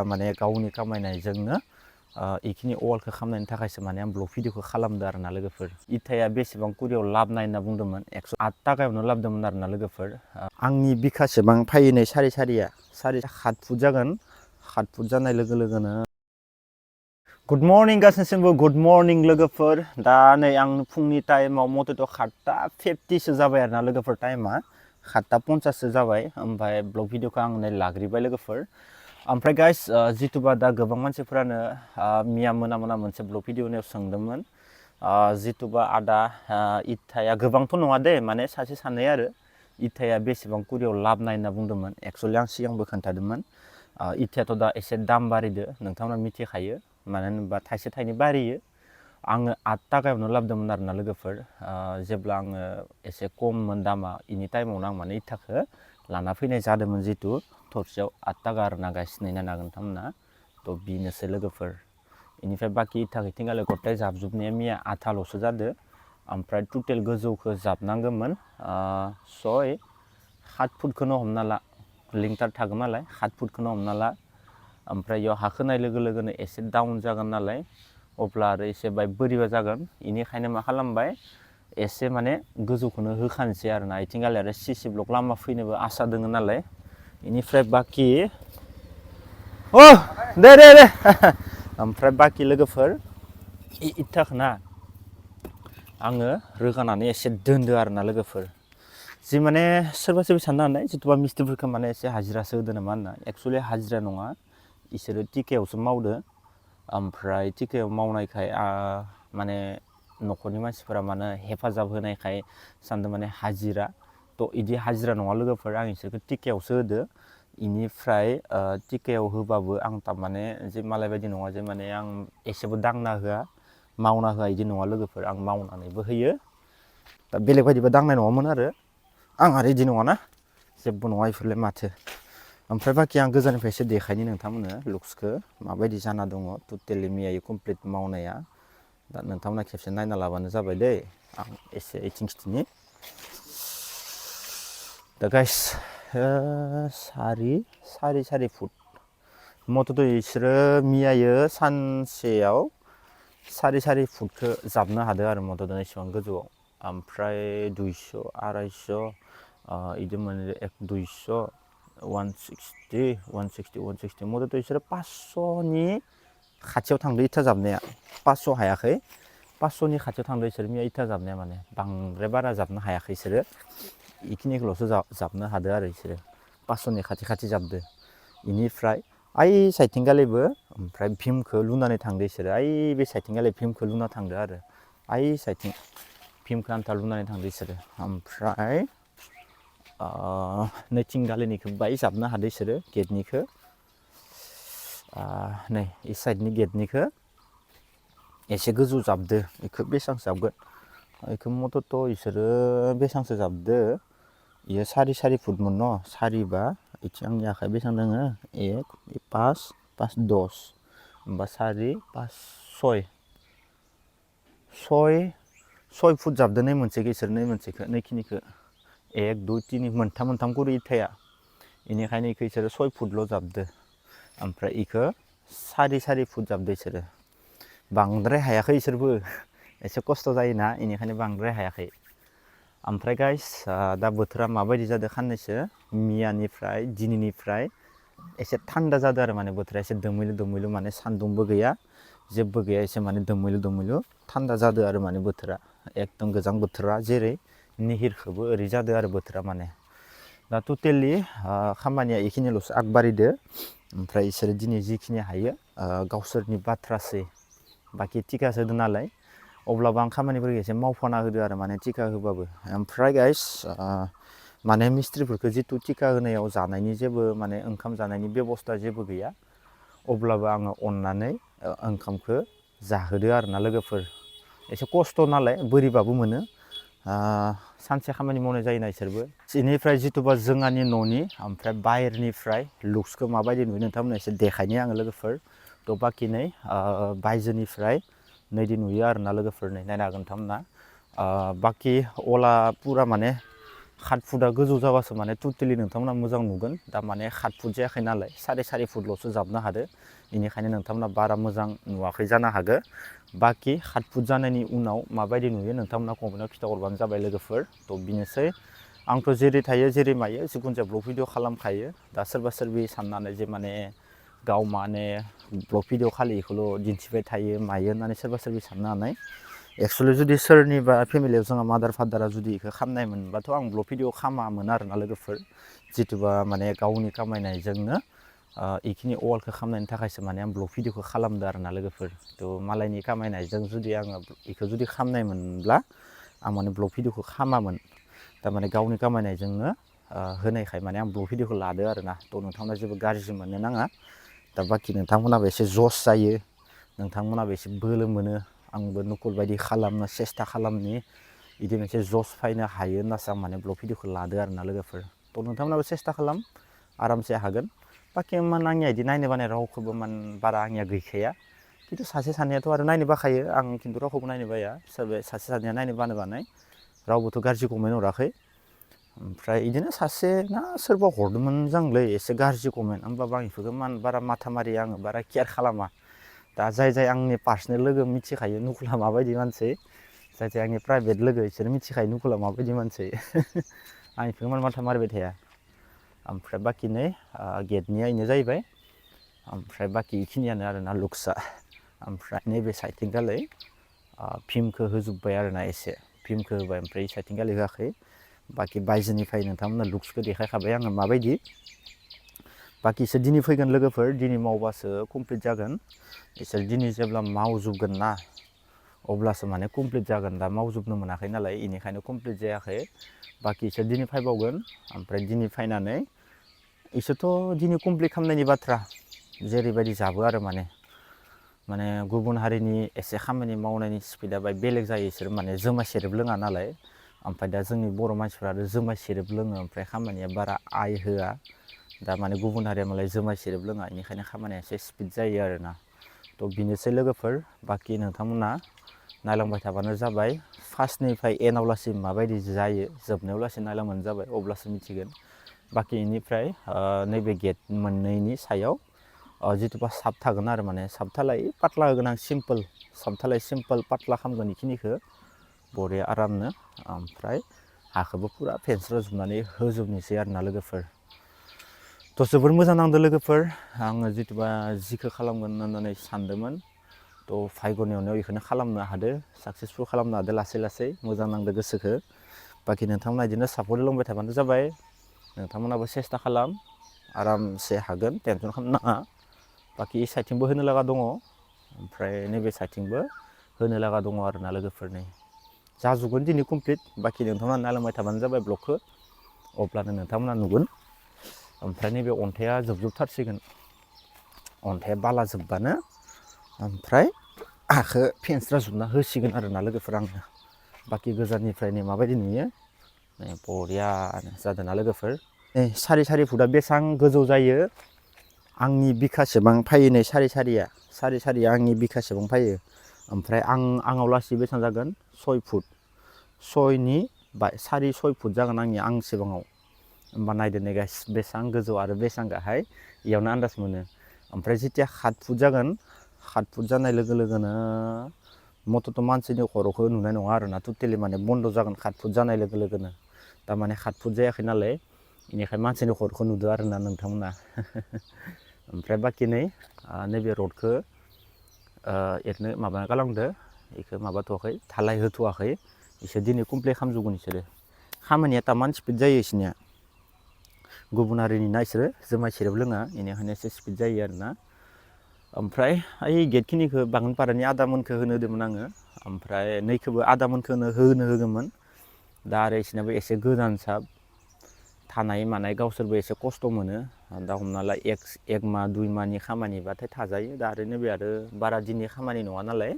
माने गावनि खामायनायजोंनो इखिनि वालखौ खालामनायनि थाखायसो माने आं ब्लग भिडिअखौ खालामदो आरोना लोगोफोर इथाया बेसेबां कुरियाव लाबनाय होनना बुंदोंमोन 108 टाकायावनो लाबदोंमोन आरोना लोगोफोर आंनि बिखासेबां फायनाय सारि 7 फुट जागोन 7 फुट जानाय लोगो लोगोनो गुड मर्निं गासैनिसिमबो गुड मर्निं लोगोफोर दा नै आं फुंनि टाइमाव मथ'थ' 7:50 सो जाबाय आरोना लोगोफोर टाइमा 7:50 सो जाबाय ओमफ्राय ब्लग भिडिअखौ आं नै लाग्रिबाय लोगोफोर ओमफ्राय गाइस जितुबा दा गोबां मानसिफोरानो मिया मोना मोनसे ब्लग भिडिअआव सोंदोंमोन जितुबा आदा इथाया गोबांथ' नङा दे माने सासे सानै आरो इथाया बेसेबां कुरियाव लाबनाय होनना बुंदोंमोन एक्चुअलि आं सिगांबो खोन्थादोंमोन इथायाथ' दा एसे दाम बारिदो नोंथांमोना मिथिखायो मानो होनोबा थाइसे थाइनै बारियो आङो 8 टाकायावनो लाबदोंमोन आरोना लोगोफोर जेब्ला आङो एसे खममोन दामा इनि टाइमावनो आं माने इथाखौ लाना फैनाय जादोंमोन जितु थरसेयाव 8 टाका आरोना गाइस नायनो हागोन नोंथांमोना थ' बिनोसै लोगोफोर इनिफ्राय बाखि इथाखौ थिंगाले गथाय जाबजुबनाया मिया आथाल'सो जादो ओमफ्राय टटेल गोजौखौ जाबनांगौमोन 7 फुटखौनो हमना ला लिंटार थागोन नालाय 7 फुटखौनो हमना ला ओमफ्राय इयाव हा खोनाय लोगो लोगोनो एसे डाउन जागोन नालाय अब्ला आरो एसे बाय बोरैबा जागोन इनिखायनो मा खालामबाय एसे माने गोजौखौनो होखानोसै आरोना इथिंगाले आरो सिसि ब्लक लामा फैनोबो आसा दोङो नालाय इनिफ्राय बाखि दे ओमफ्राय बाखि लोगोफोर इथाखौ ना आङो रोगानानै एसे दोनदो आरोना लोगोफोर जि माने सोरबा साननो हानाय जितुबा मिस्ट्रिफोरखौ माने एसे हाजिरासो होदो नामा होनना एक्चुअलि हाजिरा नङा इसोरो टिकायावसो मावदो ओमफ्राय टिकायाव मावनायखाय माने न'खरनि मानसिफोरा माने हेफाजाब होनायखाय सानदों माने हाजिरा थ' इदि हाजिरा नङा लोगोफोर आं इसोरखौ टिकायावसो होदो इनिफ्राय टिकायाव होबाबो आं थारमाने जे मालाय बायदि नङा जे माने आं एसेबो दांना होआ मावना होआ इदि नङा लोगोफोर आं मावनानैबो होयो दा बेलेग बायदिबा दांनाय नङामोन आरो आं आरो इदि नङाना जेबो नङा इफोरलाय माथो ओमफ्राय बाखि आं गोजाननिफ्रायसो देखायनि नोंथांमोननो लुक्सखौ माबायदि जाना दङ टटेलि मियायै कमप्लिट मावनाया दा नोंथांमोना खेबसे नायना लाबानो जाबाय दै आं एसे इथिं खिथिनि दा गाइस सारि फुट मथ'थ' इसोरो मियायो सानसेयाव सारि फुटखौ जाबनो हादों आरो मथ'थ' एसेबां गोजौआव ओमफ्राय 200 250 इदि मोनो 200 160 मथ'थ' इसोरो 500नि खाथियाव थांदो इथा जाबनाया 500 हायाखै 500नि खाथियाव थांदो इसोर मिया इथा जाबनाया माने बांद्राय बारा जाबनो हायाखै इसोरो इखिनिखौल'सो जाबनो हादो आरो इसोरो 500नि खाथि जाबदो इनिफ्राय ओइ साइथिंगालैबो ओमफ्राय भिमखौ लुनानै थांदो इसोरो ओइ बे साइथिंगालै भिमखौ लुना थांदो आरो ओइ साइथिं भिमखौ आन्था लुनानै थांदो इसोरो ओमफ्राय नैथिंगालैनिखौ बाय जाबनो हादो इसोरो गेटनिखौ नै इ साइडनि गेटनिखौ एसे गोजौ जाबदो बेखौ बेसेबां जाबगोन बेखौ मथ'थ' इसोरो बेसेबांसो जाबदो इयो सारि फुटमोन न सारिबा इथिं आंनि आखाइ बेसेबां दोङो 1 5 5 10 होमबा 4 5 6 फुट जाबदो नै मोनसेखौ इसोर नै मोनसेखौ नैखिनिखौ 1 2 3 मोनथाम करि इथाया बेनिखायनो इखौ इसोरो 6 फुटल' जाबदो ओमफ्राय इखौ सारि फुट जाबदो इसोरो बांद्राय हायाखै इसोरबो एसे खस्थ' जायोना बेनिखायनो बांद्राय हायाखै ओमफ्राय गाइस दा बोथोरा माबायदि जादों साननैसो मियानिफ्राय दिनैनिफ्राय एसे थान्दा जादों आरो माने बोथोरा एसे दोमैलु माने सान्दुंबो गैया जेबो गैया एसे माने दोमैलु थान्दा जादों आरो माने बोथोरा एकदम गोजां बोथोरा जेरै निहिरखौबो ओरै जादों आरो बोथोरा माने दा टटेलि खामानिया इखिनिल'सो आगबारिदो ओमफ्राय इसोरो दिनै जिखिनि हायो गावसोरनि बाथ्रासै बाखि टिकासो होदों नालाय अब्लाबो आं खामानिफोरखौ एसे मावफाना होदो आरो माने टिका होबाबो ओमफ्राय गाइस माने मिस्ट्रिफोरखौ जिथु टिका होनायाव जानायनि जेबो माने ओंखाम जानायनि बेबस्था जेबो गैया अब्लाबो आङो अननानै ओंखामखौ जाहोदो आरोना लोगोफोर एसे खस्थ' नालाय बोरैबाबो मोनो सानसे खामानि मावनाय जायोना इसोरबो बेनिफ्राय जिथुबा जोंहानि न'नि ओमफ्राय बाहेरनिफ्राय लुक्सखौ माबायदि नुयो नोंथांमोना एसे देखायनि आङो लोगोफोर थ' बाखि नै बायजोनिफ्राय नैदि नुयो आरोना लोगोफोर नै नायनो हागोन नोंथांमोना बाखि अला पुरा माने 7 फुटआ गोजौ जाबासो माने टटेलि नोंथांमोना मोजां नुगोन दा माने 7 फुट जायाखै नालाय 4.5 फुटल'सो जाबनो हादो बेनिखायनो नोंथांमोना बारा मोजां नुवाखै जानो हागौ बाखि 7 फुट जानायनि उनाव माबायदि नुयो नोंथांमोना कमेन्टआव खिथाहरबानो जाबाय लोगोफोर थ' बेनोसै आंथ' जेरै थायो जेरै मायो जिखुनु जाया ब्लग भिडिअ खालामखायो दा सोरबा सोरबि साननानै जे माने गाव माने ब्लग भिडिअ खालि बेखौल' दिन्थिबाय थायो मायो होननानै सोरबा सोरबि साननो हानाय एक्सुवेलि जुदि सोरनिबा फेमिलियाव जोंहा मादार फादारा जुदि बेखौ खालामनाय मोनबाथ' आं ब्लग भिडिअ खालामामोन आरोना लोगोफोर जिथुबा माने गावनि खामायनायजोंनो बेखिनि वालखौ खालामनायनि थाखायसो माने आं ब्लग भिडिअखौ खालामदो आरोना लोगोफोर थ' मालायनि खामायनायजों जुदि आङो बेखौ जुदि खालामनाय मोनब्ला आं माने ब्लग भिडिअखौ खालामामोन थारमाने गावनि खामायनायजोंनो होनायखाय माने आं ब्लग भिडिअखौ लादो आरोना थ' नोंथांमोना जेबो गाज्रि मोननो नाङा दा बाखि नोंथांमोनाबो एसे जस जायो नोंथांमोनाबो एसे बोलो मोनो आंबो नकुल बायदि खालामनो सेस्था खालामनि बिदि मोनसे जस फैनो हायो होननासो आं माने ब्लग भिडिअखौ लादो आरोना लोगोफोर थ' नोंथांमोनाबो सेस्था खालाम आरामसे हागोन बाखि मान आंनिया बिदि नायनो बानाय रावखौबो मान बारा आंनिया गैखाया खिन्थु सासे सानैयाथ' आरो नायनो बाखायो आं खिन्थु रावखौबो नायनो बाया सोरबा सासे सानैया नायनो बानो बानाय रावबोथ' गाज्रि कमेन्ट हराखै ओमफ्राय बिदिनो सासे ना सोरबा हरदोंमोन जांलै एसे गाज्रि कमेन्ट होमबाबो आं बेफोरखौ बारा माथा मारि आङो बारा केयार खालामा दा जाय आंनि पार्सनेल लोगो मिथिखायो नकुला माबायदि मानसि जाय आंनि प्राइभेट लोगो बिसोर मिथिखायो नकुला माबायदि मानसि आं बेफोरखौ माथा मारिबाय थाया ओमफ्राय बाखि नै गेटनिया बेनो जाहैबाय ओमफ्राय बाखि बेखिनियानो आरोना लुक्सआ ओमफ्राय नैबे साइडथिंगालै फिमखौ होजोब्बाय आरोना एसे फिमखौ होबाय ओमफ्राय साइडथिंगालि होआखै बाखि बायजोनिफ्राय नोंथांमोना लुक्सखौ देखायखाबाय आङो माबायदि बाखि इसोर दिनै फैगोन लोगोफोर दिनै मावबासो कमप्लिट जागोन इसोर दिनै जेब्ला मावजोबगोन ना अब्लासो माने कमप्लिट जागोन दा मावजोबनो मोनाखै नालाय बेनिखायनो कमप्लिट जायाखै बाखि इसोर दिनै फैबावगोन ओमफ्राय दिनै फैनानै इसोरथ' दिनै कमप्लिट खालामनायनि बाथ्रा जेरैबायदि जाबो आरो माने गुबुन हारिनि एसे खामानि मावनायनि स्पिडा बाय बेलेग जायो इसोर माने जुमाय सेरेब लोङा नालाय ओमफ्राय दा जोंनि बर' मानसिफ्रा आरो जुमाय सेरेब लोङो ओमफ्राय खामानिया बारा आय होआ दा माने गुबुन हारिया मालाय जुमाय सेरेब लोङा बेनिखायनो खामानिया एसे स्पिड जायो आरोना थ' बेनोसै लोगोफोर बाखि नोंथांमोना नायलांबाय थाबानो जाबाय फार्स्टनिफ्राय एन्डआव लासिम माबायदि जायो जोबनायाव लासिम नायलांबानो जाबाय अब्लासो मिथिगोन बाखि बेनिफ्राय नैबे गेट मोननैनि सायाव जिथुबा साब थागोन आरो माने साबथालाय पात्ला होगोन आं सिम्पोल साबथालाय सिम्पोल पात्ला खालामगोन बेखिनिखौ बरिया आरामनो ओमफ्राय हाखौबो फुरा फेनस्रा जोबनानै होजोबनोसै आरोना लोगोफोर थ' जोबोर मोजां नांदों लोगोफोर आङो जिथुबा जिखौ खालामगोन होननानै सानदोंमोन थ' फायग'नायाव बेखौनो खालामनो हादो साक्सेसफुल खालामनो हादो लासै लासै मोजां नांदो गोसोखौ बाखि नोंथांमोना बिदिनो सापर्ट होलांबाय थाबानो जाबाय नोंथांमोनाबो सेस्था खालाम आरामसे हागोन टेनसन खालामनो नाङा बाखि साइडथिंबो होनो लागा दङ ओमफ्राय नैबे साइडथिंबो होनो लागा दङ आरोना लोगोफोरनि जाजोबगोन दिनै कमप्लिट बाखि नोंथांमोना नायलांबाय थाबानो जाबाय ब्लगखौ अब्लानो नोंथांमोना नुगोन ओमफ्राय नैबे अन्थाइआ जोबथारसिगोन अन्थाइआ बाला जोबबानो ओमफ्राय हाखौ फेनस्रा जोबना होसिगोन आरोना लोगोफोर आङो बाखि गोजाननिफ्राय नै माबायदि नुयो नै बरियानो जादोंना लोगोफोर नै सारि फुटआ बेसेबां गोजौ जायो आंनि बिखासेबां फैयो नै सारिया आंनि बिखासेबां फैयो ओमफ्राय आंनाव लासै बेसेबां जागोन 6 फुट 6 फुट जागोन आंनि आंसेबाङाव होमबा नायदो नै गाइस बेसेबां गोजौ आरो बेसेबां गाहाय इयावनो आन्दाज मोनो ओमफ्राय जेथिया 7 फुट जागोन 7 फुट जानाय लोगो लोगोनो मथ'थ' मानसिनि खर'खौ नुनाय नङा आरोना टटेलि माने बन्द' जागोन 7 फुट जानाय लोगो लोगोनो थारमाने 7 फुट जायाखै नालाय बेनिखायनो मानसिनि खर'खौ नुदों आरोना नोंथांमोना ओमफ्राय बाखि नै नैबे रडखौ एरनो माबा गालांदो बेखौ माबाथ'वाखै धालाय होथ'वाखै बिसोर दिनै कमप्लिट खालामजोबगोन बिसोरो खामानिया तामान स्पिड जायो बिसोरनिया गुबुन हारिनि ना बिसोरो जुमाय सेरेब लोङा बेनिखायनो एसे स्पिड जायो आरोना ओमफ्राय ओइ गेटखिनिखौ बागानपारानि आदामोनखौ होनो होदोंमोन आङो ओमफ्राय नैखौबो आदामोनखौ होनो होगौमोन दा आरो बिसोरनाबो एसे गोजानसा थानाय मानाय गावसोरबो एसे खस्थ' मोनो दा हमना ला 1 माह 2 माहनि खामानिबाथाय थाजायो दा आरो नैबे आरो बारा दिननि खामानि नङा नालाय